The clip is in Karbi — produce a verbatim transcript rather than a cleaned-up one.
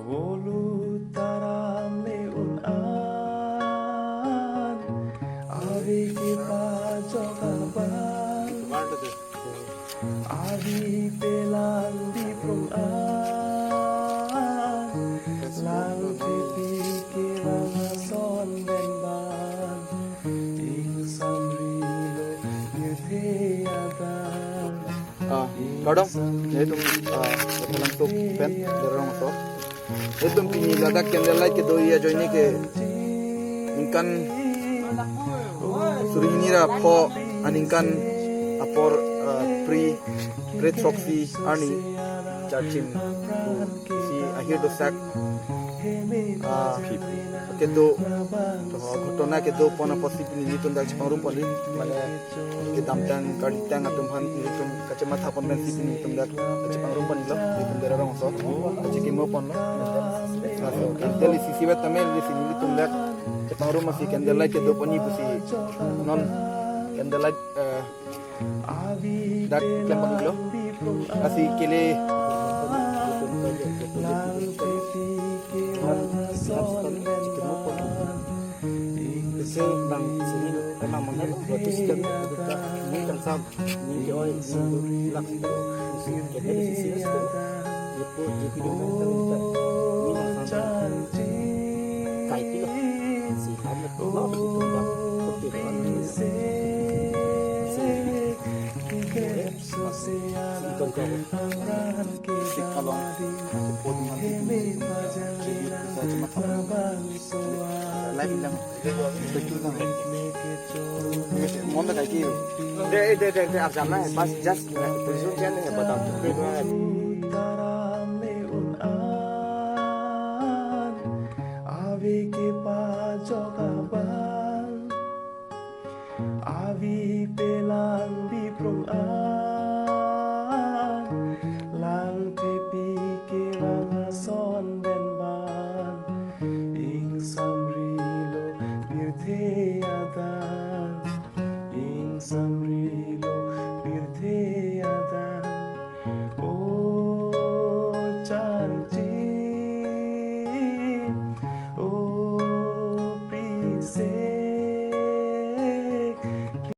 Olu taram le un an, ave kepajok abang, ave pelang biprong an, lang titi kelang ason benban, ingsamri lo yethe adam. Ah, kardom, nelitum, ah, Patharlangso pen, Derarong aso. Nelitum pini ladak candlelight kedo-i ajoine ke ningkan suri hini ra pho aningkan apor, ah, Pre, Pre Throksi arni Charchim si ahir dosak, ah, kedo, to, ghotona kedo pon apotsi pini nelitum dak chepangrum ponji, mane kedamtang karlitang atum aphan nelitum kachematha pon pensi pini nelitum dak chepangrum ponlo, nelitum Derarong aso kachekimo ponlo. Laso candle isi isivet tame lesi nelitum dak chepangrum asi candlelight kedo ponji pusi non candlelight, eh, dak klem ponlo. Lasi kele Ese bang sini emang mana lo, waktu si kami kita ni kan sam ni ke oi ni tu lak si tu si ke ada si sini si tu. Ipu ipu ni kan kita ni bang sam kai pi lo si kami tu lo tu bang kopi lo si si kon kau si kalong si pun nanti si kita cuma tahu. Live lang. Betul kan? Mon ta kai ki. De, de, de, de, आप जाना है, बस just position change है, बता दो। Ave kepajok abang, ave pelang biprong an.